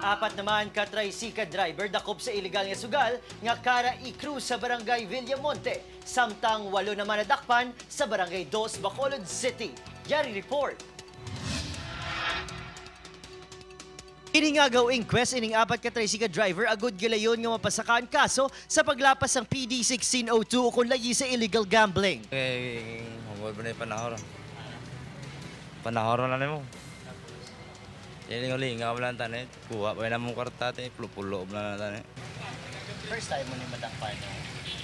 Apat naman ka tricycle driver dakop sa illegal nga sugal nga Cara e Cruz sa Barangay Villamonte. Samtang walo naman nadakpan sa Barangay 2, Bacolod City. Yari report. Iningagaw inquest ining apat ka tricycle driver agud gilayon nga mapasakaan kaso sa paglapas ng PD 1602 o kung layi sa illegal gambling. Eh, humod ba na yung panahon? Panahon na nimo. Ilingaw-lingaw lang tani. Kuha pa na mong kwarta, te. Pulo-pulo na lang tani. First time mo ni madakpan, no?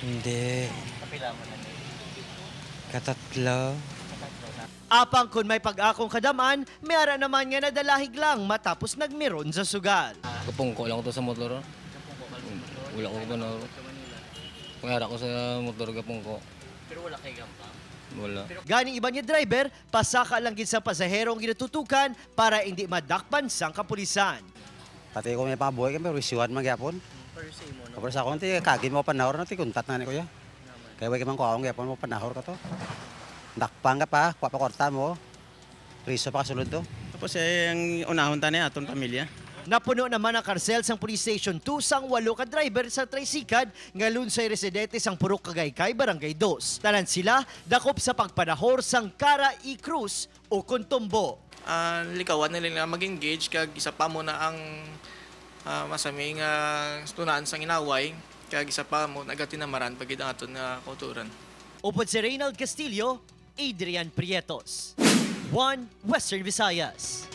Hindi. Kapila mo na ni. Katatlo. Apang kung may pag-akong kadaman, may ara naman nga nadalahig lang matapos nagmiron sa sugal. Kapungko lang to sa motor. Wala ko ba. Kung ko sa motor kapungko. Pero wala kay gamba. Wala. Gani iba niya driver, pasaka lang gid sa pasahero ang ginatutukan para hindi madakpan sang kapulisan. Pati ko may pabuhay kami, pero isiwan man gyapon. Pero sa akong ti kagin mo panahor na ti kuntat na ni kuya. Kaya wag man ko akong gyapon mo panahor ka to. Dakpang ka pa, kuha pa kwarta mo. Riso pa kasulod to. Tapos eh, ang unahon tani aton pamilya. Napuno naman ang karsel sang Police Station 2 sang walo ka driver sa tricycad nga lunsay residente sang Purok Kagaykay, Barangay 2. Tanan sila dakop sa pagpanahor sang Cara E. Cruz o Kuntumbo. Likawan nila nga mag-engage kag isa pa mo na ang masaming tunaan sang inaway kag isa pa mo nagatinamaran pagid ang aton nga kauturan. Upod si Reynald Castillo, Adrian Prietos. 1 Western Visayas.